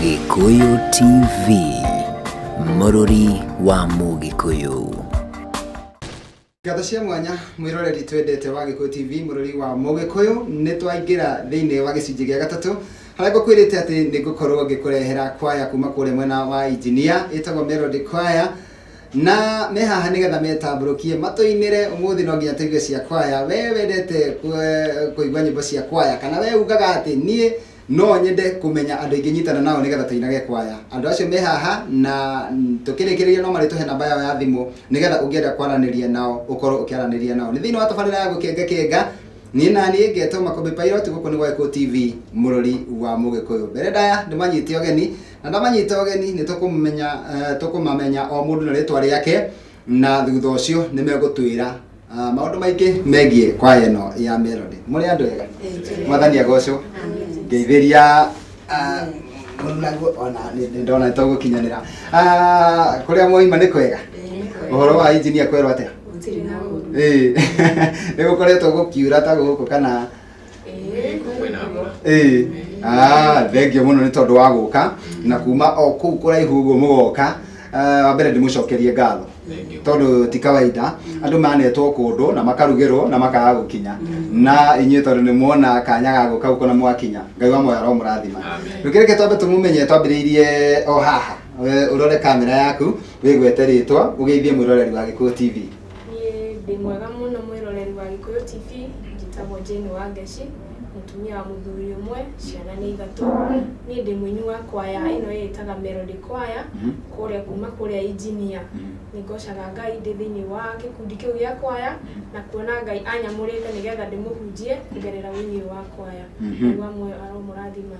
Gĩkũyũ TV, mũrũri wa Mũgĩkũyũ. Ngatho cia mwanya mwĩroreri twendete wa Gĩkũyũ TV mũrũri wa Mũgĩkũyũ. Nĩ twaingĩra thĩinĩ wa gĩcunjĩ gĩa gatatũ, harĩa ngũkwĩrĩte atĩ nĩ ngũkorwo ngĩkũrehera kwaya kuma kũrĩa mwena wa Engineer, ĩtagwo Melody Choir, na me haha nĩgetha metambũrũkie matũinĩre. Ũmũthĩ no nginya tũigue cia kwaya. We wendete kũigua nyĩmbo cia kwaya, kana we ugaga atĩ niĩ no nyende kũmenya andũ aingĩ nyitana nao nĩgetha tũinage kwaya, andũ acio me haha, na tũkĩrĩkĩrĩria no marĩtũhe namba yao ya thimũ nĩgetha ũngĩenda kwaranĩria nao ũkorwo ũkĩaranĩria nao. Nĩ thĩinĩ wa tabarĩra ya Gũkenga Kenga, niĩ naniĩ ngetwo Makũmbĩ Pilot. Gũkũ nĩ gwa Gĩkũyũ TV, mũrũri wa Mũgĩkũyũ. Mbere ndaya ndĩmanyite ũgeni, na ndamanyita ũgeni nĩ tũkũmenya, tũkũmamenya o mũndũ na rĩtwa rĩake, na thutha ũcio nĩ megũtwĩra maũndũ maingĩ megiĩ kwaya ĩno ya Melody. Mũrĩ andũ ega, Mwathani agocwo. Ngeithĩria mũrunaguo, ona nĩ ndona nĩ tũgũkinyanĩra. Kũrĩa mwaima nĩ kwega? Ũhoro wa Engineer kwerwo atĩa? Gũtirĩ na ũru. Ĩĩ, nĩ gũkoretwo gũkiura ta gũkũ kana? Kwĩna mbura. Ĩĩ, thengio mũno nĩ tondũ wa gũka na kuma o kũu kũraihu ũguo mũgoka. Wa mbere ndĩmũcokerie ngatho Thank you. tondũ ti kawaida andũ manetwo kũndũ na makarugĩrwo na makaga gũkinya, na inyuĩ tondũ nĩ muona kanya ga gũka gũkũ na mwakinya, Ngai wa muoyo aromũrathima. Amen. Rũkĩreke twambe tũmũmenye, twambĩrĩirie o haha. We ũrore kamera yaku, wĩgwete rĩtwa, ũgeithie mwĩroreri wa Gĩkũyũ TV. Niĩ ndĩ mwega mũno, mwĩroreri wa Gĩkũyũ TV. Njĩtagwo Jane Wangeci, mũtumia wa mũthuri ũmwe, ciana nĩ ithatũ. Niĩ ndĩ mũini wa kwaya ĩno ĩĩtaga Melody Choir, kũrĩa kuma kũrĩa Engineer. Nĩ ngocaga Ngai ndĩ thĩinĩ wa gĩkundi kĩu gĩa kwaya, na kuona Ngai anyamũrĩte nĩgetha ndĩmũhunjie kũgerera ũini ũyũ wa kwaya. Ngai wa muoyo aromũrathima.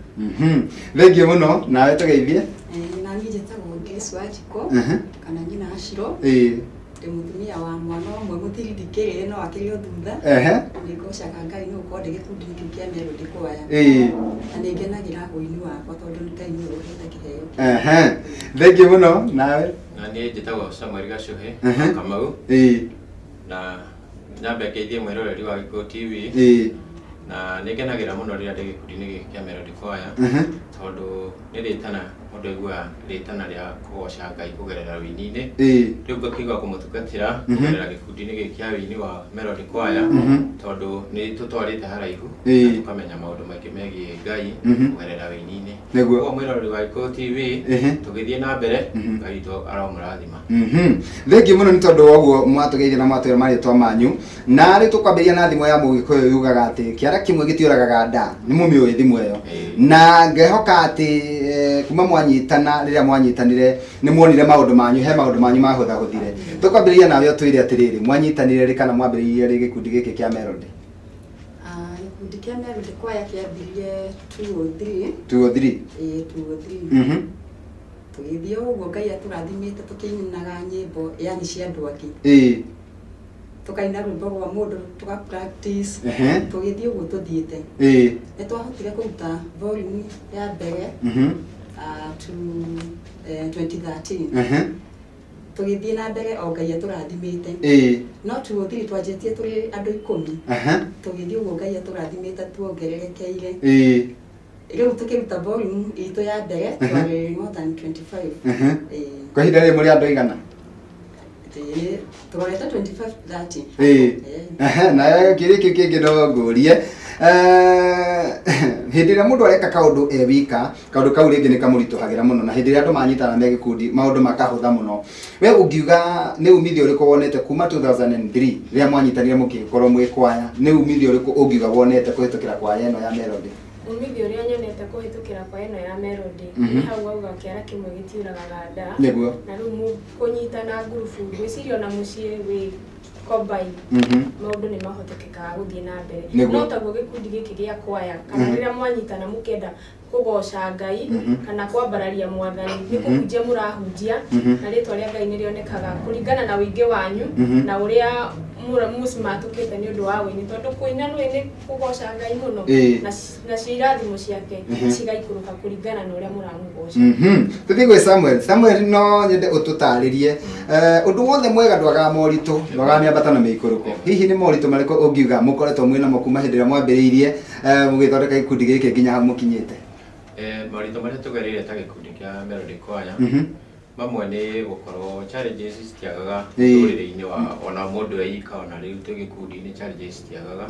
Thengio mũno. Nawe tũgeithie. Na niĩ njĩtagwo Grace Wanjikũ, kana nyina Aciro. Ndĩ mũtumia wa mwana ũmwe mũtirindikĩrĩre no akĩrĩ o thutha. Nĩ ngocaga Ngai nĩ gũkorwo ndĩ gĩkundi-inĩ kĩu kĩa Melody Choir. Na nĩ ngenagĩra ũini wakwa tondũ Ngai nĩwe ũhete kĩheo kĩu. Thengio mũno. Nawe? Na niĩ njĩtagwo Samuel Gacuhĩ Kamau, na nyambe ngeithie mwĩroreri wa Gĩkũyũ TV, na nĩ ngenagĩra mũno rĩrĩa ndĩ gĩkundi-inĩ gĩkĩ kĩa Melody Choir, tondũ nĩ rĩtana mũndũ aiguaga rĩtana rĩa kũgoca Ngai kũgerera wĩini-inĩ. Rĩu ngakĩigua kũmũtungatĩra kũgerera gĩkundi-inĩ gĩkĩ kĩa wĩini wa Melody Choir, tondũ nĩ tũtwarĩte haraihu na tũkamenya maũndũ maingĩ megiĩ Ngai kũgerera wĩini-inĩ. Koguo mwĩroreri wa Gĩkũyũ TV, tũgĩthiĩ na mbere, Ngai witũ aromũrathima. Thengiũ mũno nĩ tondũ wa ũguo mwatũgeithia na mwatwĩra marĩtwa manyu. Na rĩu tũkwambĩrĩria na thimo ya Mũgĩkũyũ yugaga atĩ kĩara kĩmwe gĩtiũragaga nda. Nĩ mũmĩũĩ thimo ĩyo? Ĩĩ. Na ngehoka atĩ kuma mwanyitana, rĩrĩa mwanyitanire nĩ muonire maũndũ manyu, he maũndũ manyu mahũthahũthire. Tũkwambĩrĩria nawe ũtwĩre atĩrĩrĩ, mwanyitanire rĩ kana mwambĩrĩirie rĩ gĩkundi gĩkĩ kĩa Melody? Gĩkundi kĩa Melody Choir kĩambirie 203. 203? Ĩĩ, 203. Tũgĩthiĩ o ũguo Ngai atũrathimĩte tũkĩinaga nyĩmbo yani cia andũ angĩ. Tũkaina rwĩmbo rwa mũndũ, tũga practice. Tũgĩthiĩ ũguo tũthiĩte. Nĩ twahotire kũruta volume ya mbere, to 2013. Tũgĩthiĩ na mbere o Ngai atũrathimĩte. No 203 twanjĩtie tũrĩ andũ 10. Tũgĩthiĩ ũguo Ngai atũrathimĩte tuongererekeire. Rĩu tũkĩruta volume itũ ya mbere twarĩ more than 25. Ĩĩ. Kwa ihinda rĩrĩ mũrĩ andũ aigana? Ĩĩ, tũrorete 25 30. Nayo kĩrĩ kĩu kĩngĩ no ngũrie, hĩndĩ ĩrĩa mũndũ areka kaũndũ e wika, kaũndũ kau rĩngĩ nĩ kamũritũhagĩra mũno, na hĩndĩ ĩrĩa andũ manyitana me gĩkundi maũndũ makahũtha mũno. We ũngiuga nĩ umithio ũrĩkũ wonete kuma 2003 rĩrĩa mwanyitanire mũkĩkorwo mwĩ kwaya? Nĩ umithio ũrĩkũ ũngiuga wonete kũhĩtũkĩra kwaya ĩno ya Melody? Umithio ũrĩa nyonete kũhĩtũkĩra kwa ĩno ya Melody, nĩ hau wauga kĩara kĩmwe gĩtiũragaga nda. Na rĩu kũnyitana ngurubu, ngwĩciria ona mũciĩ wĩ combine, maũndũ nĩ mahotekekaga gũthiĩ na mbere. No taguo gĩkundi gĩkĩ gĩa kwaya, kana rĩrĩa mwanyitana mũkenda kũgoca Ngai kana kwambararia Mwathani, nĩ kũhunjia mũrahunjia, na rĩtwa rĩa Ngai nĩ rĩonekaga kũringana na ũingĩ wanyu na ũrĩa mũcimatũkĩte nĩ ũndũ wa ũini, tondũ kũina nĩ nĩ kũgoca Ngai mũno, nacio irathimo ciake cigaikũrũka kũringana na ũrĩa mũramũgoca. Tũthiĩ gwĩ Samuel. Samuel, no nyende ũtũtarĩrie, ũndũ wothe mwega ndwagaga moritũ, ndwagaga mĩambato na mĩikũrũko. Hihi nĩ moritũ marĩkũ ũngiuga mũkoretwo mwĩ namo kuma hĩndĩ ĩrĩa mwambĩrĩirie, mũgĩthondeka gĩkundi gĩkĩ nginya hau mũkinyĩte? Moritũ marĩa tũgereire ta gĩkundi kĩa Melody Choir, mamwe nĩ gũkorwo challenges citiagaga mũtũrĩre-inĩ wa ona mũndũ eika, ona rĩu twĩ gĩkundi-inĩ challenges citiagaga.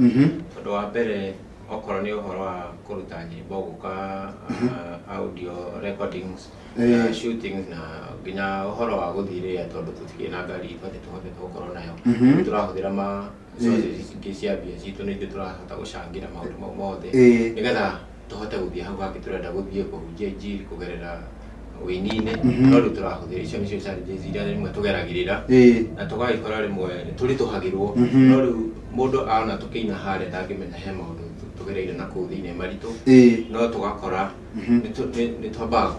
Tondũ wa mbere, okorwo nĩ ũhoro wa kũruta nyĩmbo, gũka audio recordings na shootings, na nginya ũhoro wa gũthiĩ rĩrĩa, tondũ tũtikĩrĩ na ngari itũ atĩ tũhotete gũkorwo nayo. Tũrahũthĩra ma sources ingĩ cia mbia citũ, nĩ ithuĩ tũrahota gũcangĩra maũndũ mau mothe nĩgetha tũhote gũthiĩ hau hangĩ tũrenda gũthiĩ kũhunjia injiri kũgerera wĩini-inĩ. No rĩu tũrahũthĩra icio nĩcio challenges iria rĩmwe tũgeragĩrĩra na tũgagĩkora rĩmwe tũritũhagĩrwo. No rĩu mũndũ ona tũkĩina harĩa ndangĩmenya he maũndũ tũgereire na kũu thĩinĩ maritũ. No tũgakora nĩ twambaga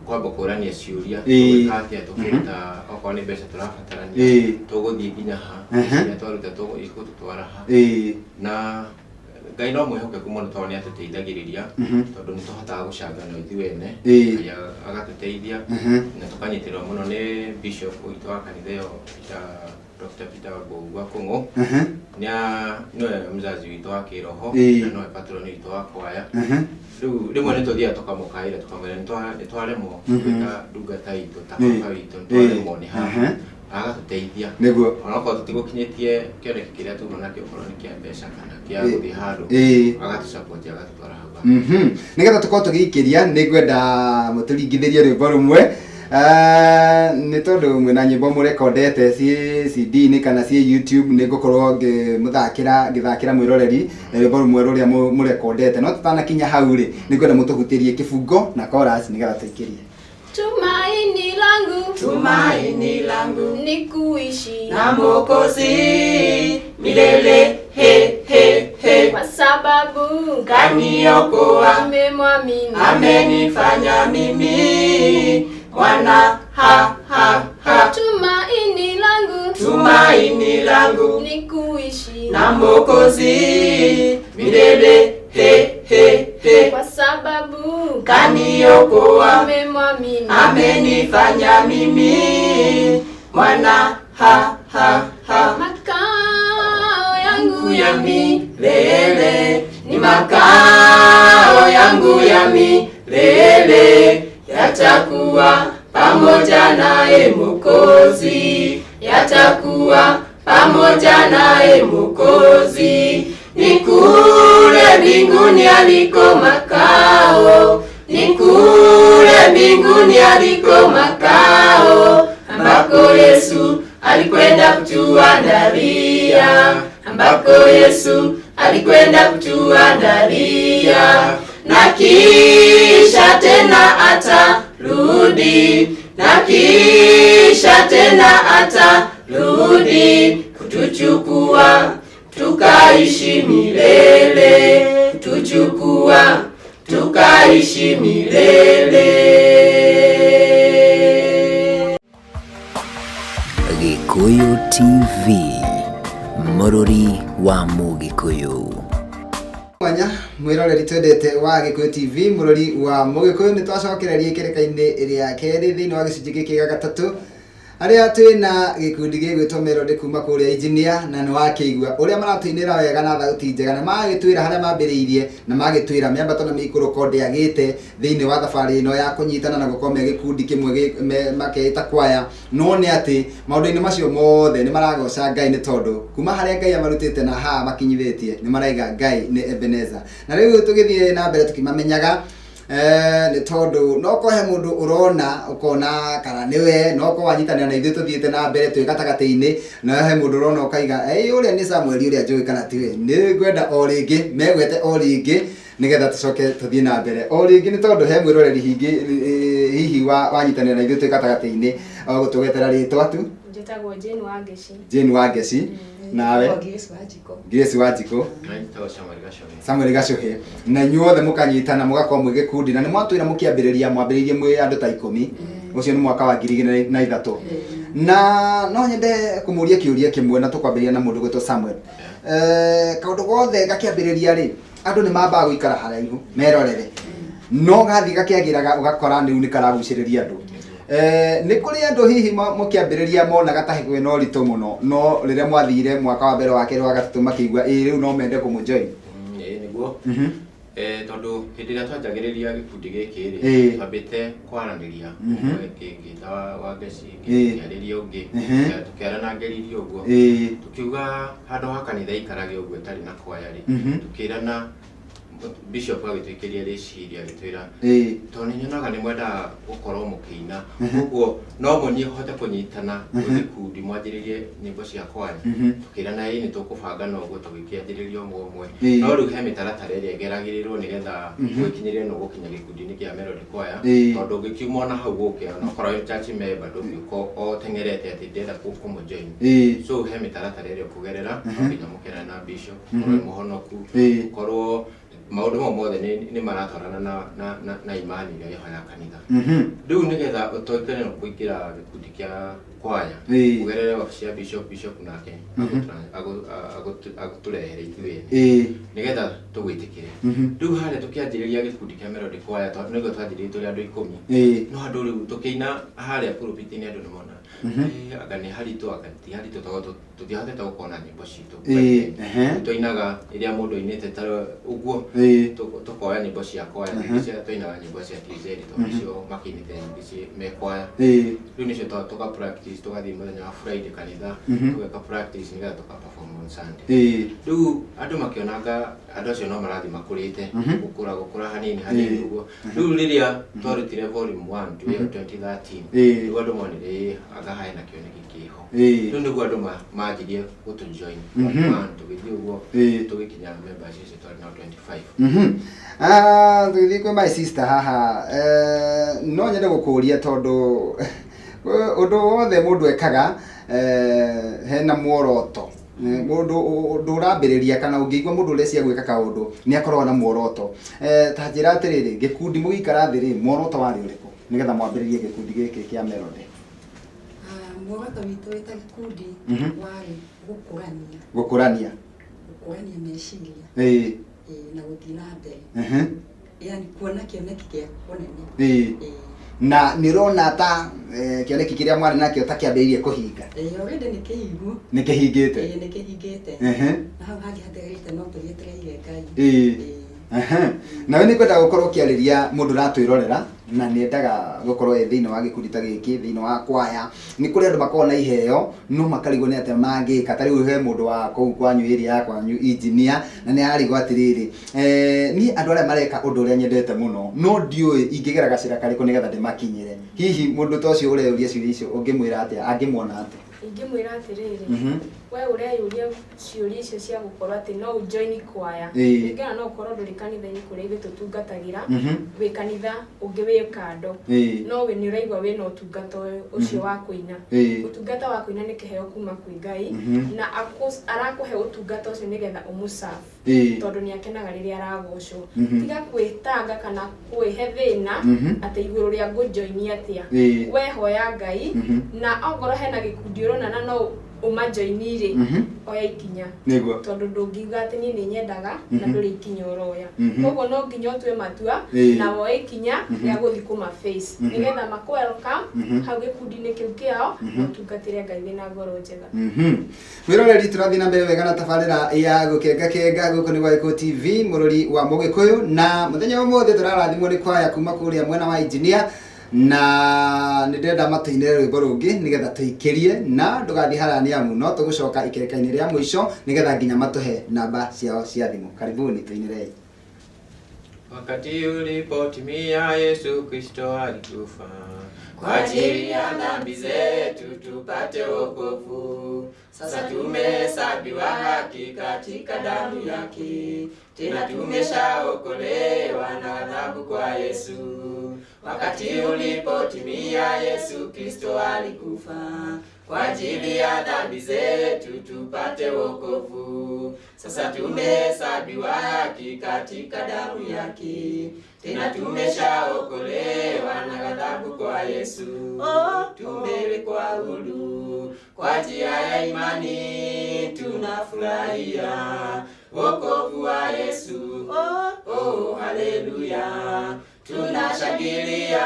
kwamba kũrania ciũria, tũgwĩka atĩa tũkĩruta, okorwo nĩ mbeca tũrabatarania, tũgũthiĩ nginya ha, iria twaruta igũtũtwara ha. Na Ngai no mwĩhokeku mũno tondũ nĩ atũteithagĩrĩria, tondũ nĩ tũhotaga gũcangana ithuĩ ene. Ngai agatũteithia na tũkanyitĩrĩrwo mũno nĩ bishop witũ wa kanitha ĩyo, Peter, Dr. Peter Mbũgua Kũng'ũ. Nĩwe mzazi witũ wa kĩroho na nĩwe patron witũ wa kwaya. Rĩu rĩmwe nĩ tũthiaga tũkamũkaĩra, tũkamwĩra nĩ twaremwo gwĩka ndungata itũ ta baba witũ, nĩ twaremwo nĩ haha, agatũteithia. Onokorwo tũtigũkinyĩtie kĩoneki kĩrĩa tuma nakĩo, okorwo nĩ kĩa mbeca kana kĩa gũthiĩ handũ, agatũsupport, agatũtwara hau. Nĩgetha tũkorwo tũgĩikĩria, nĩ ngwenda mũtũringithĩrie rwĩmbo rũmwe. Nĩ tondũ mwĩna nyĩmbo mũrekondete ciĩ CD-inĩ kana ciĩ YouTube, nĩ ngũkorwo ngĩmũthakĩra, ngĩthakĩra mwĩroreri rwĩmbo rũmwe rũrĩa mũrekondete. No tũtanakinya hau rĩ, nĩ ngwenda mũtũhutĩrie kĩbungo na chorus nĩgetha tũikĩrie. Tumaini langu, Tumaini langu ni kuishi na Mwokozi milele, he he he, kwa sababu kaniokoa, nimemwamini, amenifanya mimi mwana, ha ha ha. Tumaini langu, Tumaini langu ni kuishi na Mwokozi milele, he he he, kwa sababu kaniokoa, nimemwamini, amenifanya mimi mwana, ha ha ha. Makao yangu ya milele ni makao yangu ya milele, yatakuwa pamoja naye Mwokozi, yatakuwa pamoja naye Mwokozi. Ni kule mbinguni aliko makao, ni kule mbinguni aliko makao, ambako Yesu alikwenda kutuandalia, ambako Yesu alikwenda kutuandalia, na kisha tena atarudi, na kisha tena atarudi kutuchukua tukaishi milele, kutuchukua tukaishi milele. Gikuyu TV, Mũrũri wa Mũgĩkũyũ. Mwanya mwĩroreri twendete wa Gĩkũyũ TV, mũrori wa Mũgĩkũyũ, nĩ twacokereria ikereka-inĩ rĩa kerĩ thĩinĩ wa gĩcunjĩ gĩkĩ gĩa gatatũ, harĩa twĩna gĩkundi gĩgwĩtwo Melody kuma kũrĩa Engineer, na nĩ wakĩigua ũrĩa maratũinĩra wega na thauti njega, na magĩtwĩra harĩa mambĩrĩirie, na magĩtwĩra mĩambato na mĩikũrũko ndĩagĩte thĩinĩ wa thabarĩ ĩno ya kũnyitana na gũkorwo me gĩkundi kĩmwe makeĩta kwaya. No nĩ atĩ maũndũ-inĩ macio mothe nĩ maragoca Ngai, nĩ tondũ kuma harĩa Ngai amarutĩte na haha makinyithĩtie, nĩ maraiga Ngai nĩ Ebeneza. Na rĩu tũgĩthiĩ na mbere tũkĩmamenyaga, nĩ tondũ no korwo he mũndũ ũrona ũkona kana nĩwe, no korwo wanyitanĩra na ithuĩ tũthiĩte na mbere twĩ gatagatĩ-inĩ, na he mũndũ ũrona ũkaiga, "Ĩ, ũrĩa nĩ Samuel ũrĩa njũĩ kana tiwe?" Nĩ ngwenda o rĩngĩ megwete o rĩngĩ nĩgetha tũcoke tũthiĩ na mbere o rĩngĩ, nĩ tondũ he mwĩroreri hingĩ hihi wanyitanĩra na ithuĩ twĩ gatagatĩ-inĩ, o gũtũgetera rĩtwa tu. Njĩtagwo Jane Wangeci. Jane Wangeci. Nawe? Grace Wanjikũ. Grace Wanjikũ. Na njĩtagwo Samuel Gacohi. Samuel Gacohi. Na inyuothe mũkanyitana mũgakorwo mwĩ gĩkundi, na nĩ mwatwĩra mũkĩambĩrĩria mwambĩrĩirie mwĩ andũ ta 10. Ũcio nĩ mwaka wa 2003. Na no nyende kũmũria kĩũria kĩmwe, na tũkwambĩrĩria na mũndũ gwĩtwo Samuel. Kaũndũ gothe gakĩambĩrĩria rĩ, andũ nĩ mambaga gũikara haraihu merorere, no gathiĩ gakĩagĩraga ũgakora rĩu nĩ karagucĩrĩria andũ. Nĩ kũrĩ andũ hihi mũkĩambĩrĩria monaga ta kwĩna ũritũ mũno, no rĩrĩa mwathire mwaka wa mbere, wa kerĩ, wa gatatũ, makĩigua ĩ rĩu no mende kũmũjoin? Ĩĩ nĩguo. Tondu hĩndĩ ĩrĩa twanjagĩrĩria gĩkundi gĩkĩ rĩ twambĩte kwaranĩria ngĩta wa ngeci ngĩarĩria ũngĩ tũkĩaranangĩrĩria ũguo tukiuga handũ ha kanitha ikarage ũguo ĩtarĩ na kwaya rĩ tukĩrana bishop agĩtwĩkĩria rĩciria agĩtwĩra tondũ nĩ nyonaga nĩ mwendaga gũkorwo mũkĩina ũguo no mũnyi hote kũnyitana gĩkundi mwanjĩrĩrie nyĩmbo cia kwaya tukĩrana ĩĩ nĩ tũkũbanga na ũguo tũgĩkĩanjĩrĩria ũmwe ũmwe no rĩu he mĩtaratara ĩrĩa ĩgeragĩrĩrwo nĩgetha gwĩkinyĩrie no gũkinya gĩkundi-inĩ kĩa Melody Choir tondũ ũngĩkiuma ona hau gũke ona okorwo wĩ church member ndũngĩũka o teng'erete atĩ ndĩrenda kũmũjoin so he mĩtaratara ĩrĩa ũkũgerera no nginya mũkerane na bishop ũkorwo wĩ mũhonoku ũkorwo maũndũ mau mothe nĩ maratwarana na imani ĩrĩa ĩho ya kanitha rĩu nĩgetha ũtuĩke nĩ kũingĩra gĩkundi kĩa kwaya ũgerere wabici ya bishop bishop nake agũtũrehere ithuĩ ene nĩgetha tũgwĩtĩkĩre rĩu harĩa tũkĩanjĩrĩria gĩkundi kĩa Melody Choir nĩguo twanjĩrĩirie tũrĩ andũ 10 no andũ rĩu tũkĩina harĩa pulpit-inĩ andũ nĩ mona anga nĩ haritũ anga ti haritũ tondũ tũtiahotete gũkorwo na nyĩmbo citũ twainaga ĩrĩa mũndũ ainĩte ta ũguo tũkoya nyĩmbo cia kwaya twainaga nyĩmbo cia TZ tondũ nĩcio makĩinĩte nyingĩ me kwaya rĩu nĩcio tũka practice tũgathiĩ mũthenya wa Friday kanitha tũgeka practice nĩgetha tũka perform on Sunday rĩu andũ makĩonanga andũ acio no marathiĩ makũrĩte gũkũra hanini hanini ũguo rĩu rĩrĩa twarutire volume 1 2013 rĩu andũ monire anga hena kĩoneki kĩho rĩu nĩguo andũ manjirie gũtũjoin tũgĩthiĩ ũguo tũgĩkinya members icio twarĩ nao 25 tũgĩthiĩ kwĩ my sister haha no nyende gũkũria tondũ ũndũ wothe mũndũ ekaga hena muoroto mũndũ ũndũ ũrambĩrĩria kana ũngĩigua mũndũ ũrecia gwĩka kaũndũ nĩ akoragwo na muoroto ta njĩra atĩrĩrĩ gĩkundi mũgĩikara thĩ rĩ muoroto warĩ ũrĩkũ nĩgetha mwambĩrĩrie gĩkundi gĩkĩ kĩa Melody muoroto witũ wĩ ta gĩkundi warĩ gũkũrania meciria na gũthiĩ na mbere yani kuona kĩoneki kĩa kũnene na nĩ ũrona ta kĩoneki kĩrĩa mwarĩ nakĩo ta kĩambĩrĩirie kũhinga already nĩ kĩhingu nĩ kĩhingĩte nĩ kĩhingĩte na hau hangĩ hatigarĩte no tũgĩetereire Ngai nawe nĩ ngwenda gũkorwo ũkĩarĩria mũndũ ũratwĩrorera na nĩ endaga gũkorwo e thĩinĩ wa gĩkundi ta gĩkĩ thĩinĩ wa kwaya nĩ kũrĩ andũ makoragwo na iheo no makarigwo nĩ atĩa mangĩka ta rĩu he mũndũ wa kũu kwanyu area ya kwanyu engineer na nĩ ararigwo atĩrĩrĩ niĩ andũ arĩa mareka ũndũ ũrĩa nyendete mũno no ndiũĩ ingĩgera gacĩra karĩkũ nĩgetha ndĩmakinyĩre hihi mũndũ ta ũcio ũreyũria ciũria icio ũngĩmwĩra atĩa angĩmuona atĩa ingĩmwĩra atĩrĩrĩ we ũreyũria ciũria icio cia gũkorwo atĩ no ũjoin kwaya rĩngĩ no ũkorwo ndũrĩ kanitha-inĩ kũrĩa ithuĩ tũtungatagĩra wĩ kanitha ũngĩ wĩ kando no we nĩ ũraigua wĩna ũtungata ũcio wa kũina ũtungata wa kũina nĩ kĩheo kuma kwĩ Ngai na arakũhe ũtungata ũcio nĩgetha ũmũserve tondũ nĩ akenaga rĩrĩa aragocwo tiga kwĩtanga kana kwĩhe thĩna atĩ igũrũ rĩa ngũjoini atĩa we hoya Ngai na ongorwo hena gĩkundi ũrona na no ũmajoini rĩ oya ikinya tondũ ndũngiuga atĩ niĩ nĩ nyendaga na ndũrĩ ikinya ũroya koguo no nginya ũtue matua na woe ikinya rĩa gũthiĩ kũma face nĩgetha makũ welcome hau gĩkundi-inĩ kĩu kĩao na ũtungatĩre Ngai wĩna ngoro njega mwĩroreri tũrathiĩ na mbere wega na tabarĩra ya gũkengakenga gũkũ nĩ gwa Gĩkũyũ TV mũrũri wa Mũgĩkũyũ na mũthenya ũmũthĩ tũrarathimwo nĩ kwaya kuma kũrĩa mwena wa engineer na nĩ ndĩrenda matũinĩre rwĩmbo rũngĩ nĩgetha tũikĩrie na ndũgathiĩ haraya nĩ amu no tũgũcoka ikereka-inĩ rĩa mũico nĩgetha nginya matũhe namba ciao cia thimũ karibuni tũinĩrei Wakati ulipotimia Yesu Kristo alikufa kwa ajili ya dhambi zetu tupate wokovu. Sasa tumehesabiwa haki katika damu yake, tena tumeshaokolewa na adhabu kwa Yesu. Wakati ulipotimia Yesu Kristo alikufa kwa ajili ya dhambi zetu tupate wokovu. Sasa tumehesabiwa haki katika damu yake, tena tumeshaokolewa na ghadhabu kwa Yesu. Tumewekwa huru kwa njia ya imani, tunafurahia wokovu wa Yesu. Oh, haleluya, tunashangilia,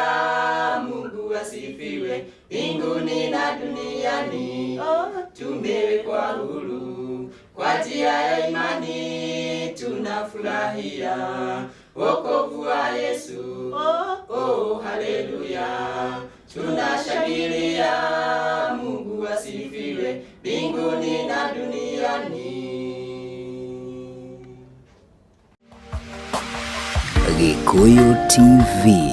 Mungu asifiwe mbinguni na duniani. Tumewekwa huru kwa njia ya imani, tunafurahia wokovu wa Yesu. Oh, haleluya, tunashangilia, Mungu asifiwe mbinguni na duniani. Gikuyu TV,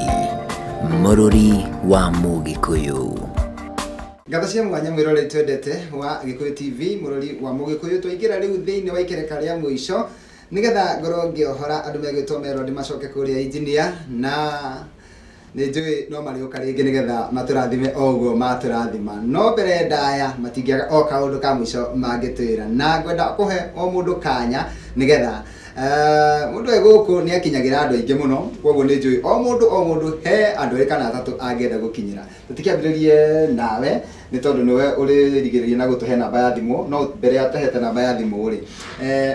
Mũrũri wa Mũgĩkũyũ. Ngatho cia mwanya mwĩroreri twendete wa Gĩkũyũ TV, mũrori wa Mũgĩkũyũ. Twaingĩra rĩu thĩinĩ wa ikereka rĩa mũico nĩgetha ngorwo ngĩohora andũ megwĩtwo Melody macoke kũrĩa engineer, na nĩ njũĩ no marĩũka rĩngĩ nĩgetha matũrathime o ũguo matũrathima. No mbere ndaya matingĩaga o kaũndũ ka mũico mangĩtwĩra, na ngwenda kũhe o mũndũ kanya nĩgetha mũndũ e gũkũ nĩ akinyagĩra andũ aingĩ mũno, koguo nĩ njũĩ o mũndũ he andũ erĩ kana atatũ angĩenda gũkinyĩra. Tũtikĩambĩrĩrie nawe nĩ tondũ nĩwe ũrĩrigĩrĩria na gũtũhe namba ya thimũ, no mbere ya ũtahete namba ya thimũ rĩ,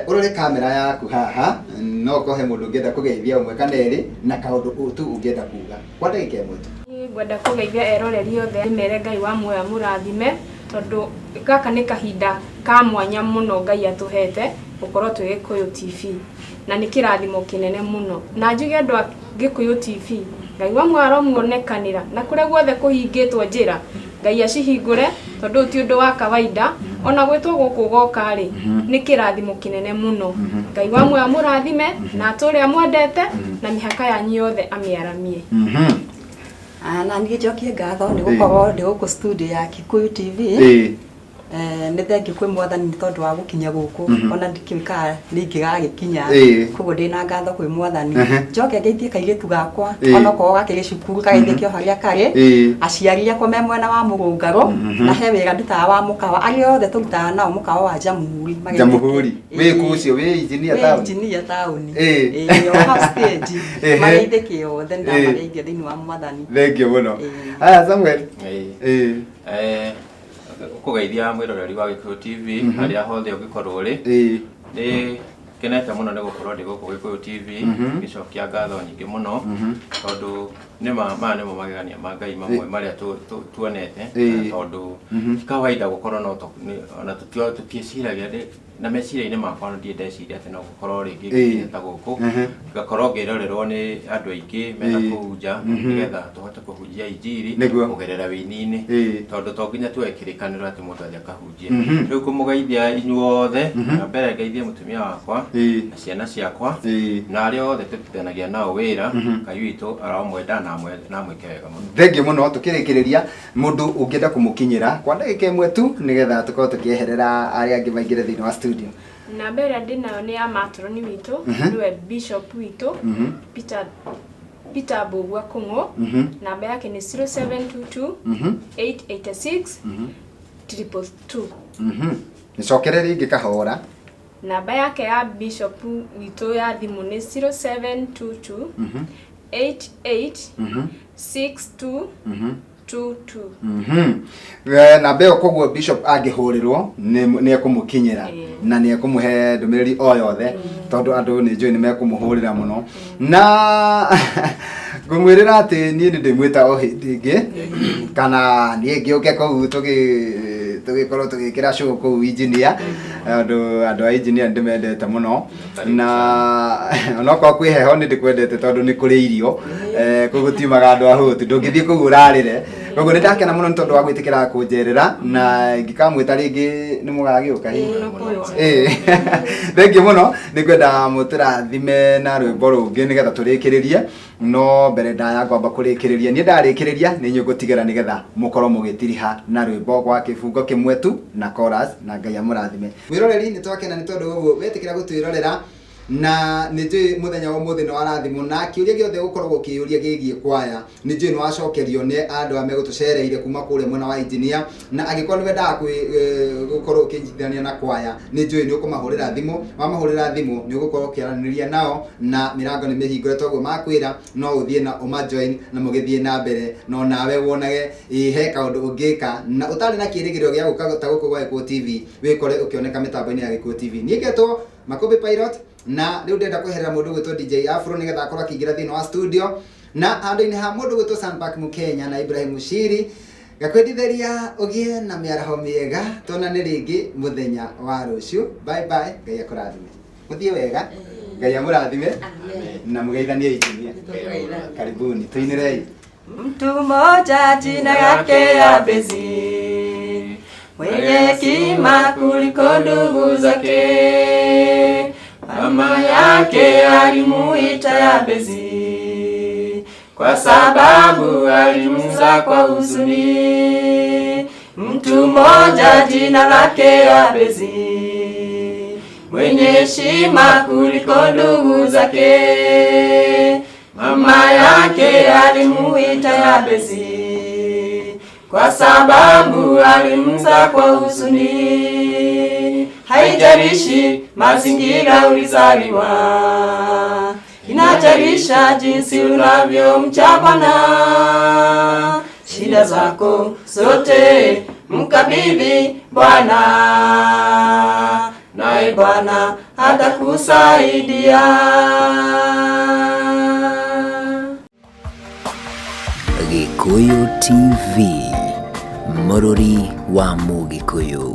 ũrore kamera yaku haha, no ũkorwo he mũndũ ũngĩenda kũgeithia ũmwe kana erĩ na kaũndũ tu ũngĩenda kuga kwa ndagĩka ĩmwe tu. Ngwenda kũgeithia eroreri othe mere Ngai wa muoyo amũrathime, tondũ gaka nĩ kahinda ka mwanya mũno Ngai atũhete gũkorwo twĩ Gĩkũyũ TV, na nĩ kĩrathimo kĩnene mũno. Na njuge andũ a Gĩkũyũ TV, Ngai wa muoyo aromuonekanĩra na kũrĩa guothe kũhingĩtwo njĩra Ngai acihingũre, tondũ ti ũndũ wa kawaida ona gwĩtwo gũkũ goka rĩ nĩ kĩrathimo kĩnene mũno. Ngai wa muoyo amũrathime na atũre amwendete na mĩhaka yanyu yothe amĩaramie. Na niĩ njokie ngatho nĩ gũkorwo ndĩ gũkũ studio ya Kikuyu TV. Nĩ thengiũ kwĩ mwathani nĩ tondũ wa gũkinya gũkũ, ona ndikĩũĩ kana nĩ ingĩgagĩkinya, koguo ndĩna ngatho kwĩ mwathani. Njoke ngeithie kairĩtu gakwa onokorwo gakĩrĩ cukuru, kageithie o harĩa karĩ, aciari akwa me mwena wa Mũrũngarũ, na he wĩra ndutaga wa mũkawa, arĩa othe tũrutaga nao mũkawa wa Jamhuri. Jamhuri wĩ kũ ũcio wĩ engineer town? Engineer town. O hau stage. Mageithĩke othe, ndamageithia thĩinĩ wa mwathani. Thengiũ mũno. Haya Samuel. Kũgeithia mwĩroreri wa Gĩkũyũ TV harĩa hothe ũngĩkorwo ũrĩ. Nĩ kenete mũno nĩ gũkorwo ndĩ gũkũ Gĩkũyũ TV, ngĩcokia ngatho nyingĩ mũno tondũ nĩ maya nĩmo magegania ma Ngai mamwe marĩa tuonete, tondũ ti kawaida gũkorwo no ona tũtiĩciragia na meciria-inĩ makwa ndirĩ ndeciria atĩ no gũkorwo rĩngĩ nginya ta gũkũ ngakorwo ngĩrorerwo nĩ andũ aingĩ mena kũu nja nĩgetha tũhote kũhunjia injiri kũgerera wĩini-inĩ, tondũ to nginya tuoe kĩrĩkanĩro atĩ mũndũ athiĩ akahunjie. Rĩu kũmũgeithia inyuothe, na mbere ngeithie mũtumia wakwa na ciana ciakwa na arĩa othe tũrutithanagia nao wĩra. Ngai witũ aromwenda na amwĩke wega mũno. Thengiũ mũno. Tũkĩrĩkĩrĩria, mũndũ ũngĩenda kũmũkinyĩra kwa ndagĩka ĩmwe tu nĩgetha tũkorwo tũkĩeherera arĩa angĩ maingĩre thĩinĩ wa studio. Namba ĩrĩa ndĩnayo nĩ ya matroni witũ, nĩwe bishop witũ Peter Mbũgua Kũng'ũ. Namba yake nĩ 0722 886 222. Nĩcokere rĩngĩ kahora. Namba yake ya bishop witũ ya thimũ nĩ 0722 88 62 22. Namba ĩyo koguo bishop angĩhũrĩrwo nĩ ekũmũkinyĩra na nĩ ekũmũhe ndũmĩrĩri o yothe, tondũ andũ nĩ njũĩ nĩ mekũmũhũrĩra mũno. Na ngũmwĩrĩra atĩ niĩ nĩ ndĩmwĩta o hĩndĩ ĩngĩ, kana niĩ ngĩũke kũu tũgĩkorwo tũgĩkĩra show kũu engineer, andũ a engineer nĩ ndĩmendete mũno, na onokorwo kwĩ heho nĩ ndĩkwendete tondũ nĩ kũrĩ irio, kũu gũtiumaga andũ ahũtu, ndũngĩthiĩ kũu ũrarĩre. Koguo nĩ ndakena mũno nĩ tondũ wa gwĩtĩkĩra kũnjerera, na ingĩkamwĩta rĩngĩ nĩ mũgagĩũka hihi. Thengiũ mũno, nĩ ngwenda mũtũrathime na rwĩmbo rũngĩ nĩgetha tũrĩkĩrĩrie, no mbere ndaya ngwamba kũrĩkĩrĩria, niĩ ndarĩkĩrĩria nĩ inyuĩ ngũtigĩra nĩgetha mũkorwo mũgĩtiriha na rwĩmbo gwa kĩbungo kĩmwe tu na chorus, na Ngai amũrathime. Mwĩroreri, nĩ twakena nĩ tondũ ũguo wetĩkĩra gũtwĩrorera, na nĩ njũĩ mũthenya wa ũmũthĩ nĩ warathimwo, na kĩũria gĩothe gũkoragwo ũkĩyũria gĩgiĩ kwaya nĩ njũĩ nĩ wacokerio nĩ andũ arĩa megũtũcereire kuma kũrĩa mwena wa engineer, na angĩkorwo nĩ wendaga gũkorwo ũkĩnyitithania na kwaya nĩ njũĩ nĩ ũkũmahũrĩra thimũ, wamahũrĩra thimũ nĩ ũgũkorwo ũkĩaranĩria nao na mĩrango nĩ mĩhingũre, toguo makwĩra no ũthiĩ na ũmajoin na mũgĩthiĩ na mbere, no nawe wonage he kaũndũ ũngĩka na ũtarĩ na kĩrĩgĩrĩro gĩa gũka ta gũkũ gwa Gĩkũyũ TV, wĩkore ũkĩoneka mĩtambo-inĩ ya Gĩkũyũ TV. Niĩ ngetwo Makũmbĩ Pilot, na rĩu ndĩrenda kweherera mũndũ ũgwĩtwo DJ Afro nĩgetha akorwo akĩingĩra thĩinĩ wa studio, na handũ-inĩ ha mũndũ ũgwĩtwo Sanpark Mukenya na Ibrahim Mushiri, ngakwendithĩria ũgĩe na mĩaraho mĩega, tuonane rĩngĩ mũthenya wa rũciũ. Bye bye, Ngai akũrathime, mũthiĩ wega, Ngai Ngai amũrathime na mũgeithanie injinia. Karibuni, tuinĩrei. Mtu mmoja jina yake Yabezi, mwenye hekima kuliko ndugu zake. Mama yake alimuita Yabezi, kwa sababu alimzaa kwa huzuni. Mtu mmoja jina lake Yabezi, mwenye heshima kuliko ndugu zake. Mama yake alimuita Yabezi, kwa sababu alimzaa kwa huzuni. Haijalishi mazingira ulizaliwa, inajalisha jinsi unavyomcha Bwana. Shida zako zote mkabidhi Bwana, naye Bwana atakusaidia. Gikuyu TV, mũrũri wa Mũgĩkũyũ.